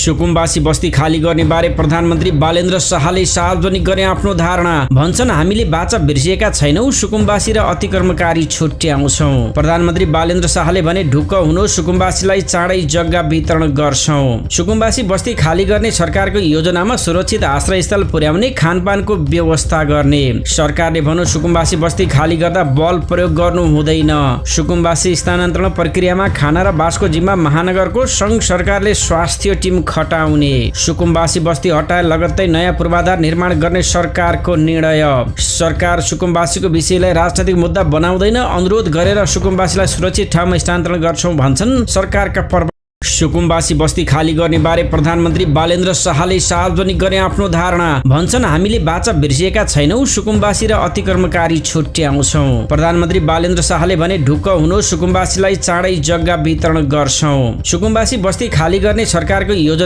सुकुम्बासी बस्ती खाली गर्ने बारे प्रधानमन्त्री बालेन्द्र शाहले सार्वजनिक गरे आफ्नो धारणा। भन्छन्, हामीले बाचा बिर्सिएका छैनौं, सुकुम्बासी र अतिक्रमणकारी छुट्याउँछौं। प्रधानमन्त्री बालेन्द्र शाहले भने, ढुक्क हुनु, सुकुम्बासीलाई चाँडै जग्गा वितरण गर्छौं। सुकुम्बासी बस्ती खाली गर्ने सरकारको योजनामा सुरक्षित आश्रयस्थल पुर्याउने, खानपानको व्यवस्था गर्ने। सरकारले भनौं, सुकुम्बासी बस्ती खाली गर्दा बल प्रयोग गर्नु हुँदैन। सुकुम्बासी स्थानान्तरण प्रक्रियामा खाना र बासको जिम्मा महानगरको संघ सरकारले स्वास्थ्य टिम खटाउने। सुकुम्बासी बस्ती हटाए लगत्तै नयाँ पूर्वाधार निर्माण गर्ने सरकारको निर्णय। सरकार सुकुम्बासीको विषयलाई राजनैतिक मुद्दा बनाउँदैन, अनुरोध गरेर सुकुम्बासीलाई सुरक्षित ठाउँमा स्थानान्तरण गर्छौं भन्छन् सरकारका प्रवक्ता। सुकुम्बासी बस्ती खाली गर्ने बारे प्रधानमन्त्री बालेन्द्र शाहले सार्वजनिक गरे आफ्नो धारणा। भन्छन्, हामीले बाचा बिर्सिएका छैनौं, सुकुम्बासी र अतिक्रमणकारी छुट्याउँछौं। प्रधानमन्त्री बालेन्द्र शाहले भने, ढुक्क हुनु, सुकुम्बासीलाई चाँडै जग्गा वितरण गर्छौं। सुकुम्बासी बस्ती खाली गर्ने सरकारको योजना